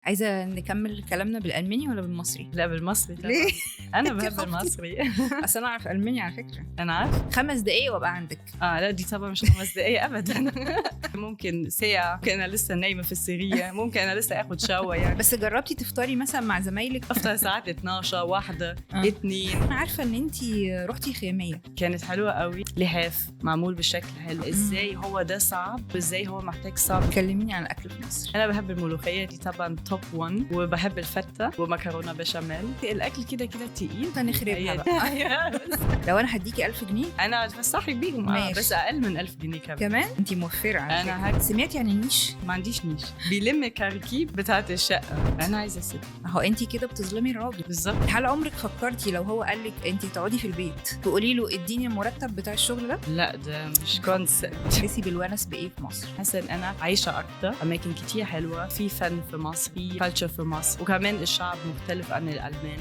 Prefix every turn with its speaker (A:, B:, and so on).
A: عايزه نكمل كلامنا بالالماني ولا بالمصري؟
B: لا، بالمصري طبعا.
A: ليه؟
B: انا
A: انتي
B: بحب
A: خفتي؟
B: المصري.
A: اصل انا اعرف الماني على فكره.
B: انا عارفه.
A: 5 دقايق وابقى عندك.
B: اه لا، دي طبعا مش 5 دقايق ابدا، ممكن ساعه، ممكن انا لسه نايمة في السرير، ممكن انا لسه اخد shower يعني.
A: بس جربتي تفطري مثلا مع زمايلك؟
B: افطر ساعات 12، واحدة، 2.
A: انا عارفه ان انت رحتي خياميه.
B: كانت حلوة قوي، لحاف معمول بشكل حلو، ازاي هو ده صعب، ازاي هو محتاج صعب.
A: كلميني عن الاكل في مصر.
B: انا بحب الملوخيه، دي طبعا top 1، وبحب الفته ومكرونه بشاميل. الاكل كده كده تقيل.
A: هنخربها بقى.
B: أيوة، بس
A: لو انا هديكي 1000 جنيه؟
B: انا هتفسحي بيهم
A: ماشي.
B: بس اقل من 1000 جنيه كمان.
A: كمان؟ انت موفره على
B: أنا
A: فكرة. سمعتي عن النيش؟
B: ما عنديش نيش بيلم كركيب بتاعت الشقه، انا عايزه ست.
A: اهو انت كده بتظلمي الراجل.
B: بالظبط.
A: هل عمرك فكرتي لو هو قال لك انت تقعدي في البيت تقولي له اديني المرتب بتاع الشغل ده؟
B: لا، ده مش concept.
A: تحسي بالونس بايه في مصر؟
B: حاسه ان انا عايشه اكتر اماكن كتير حلوه، في فن في مصر، في culture في مصر، وكمان الشعب مختلف عن الالمان.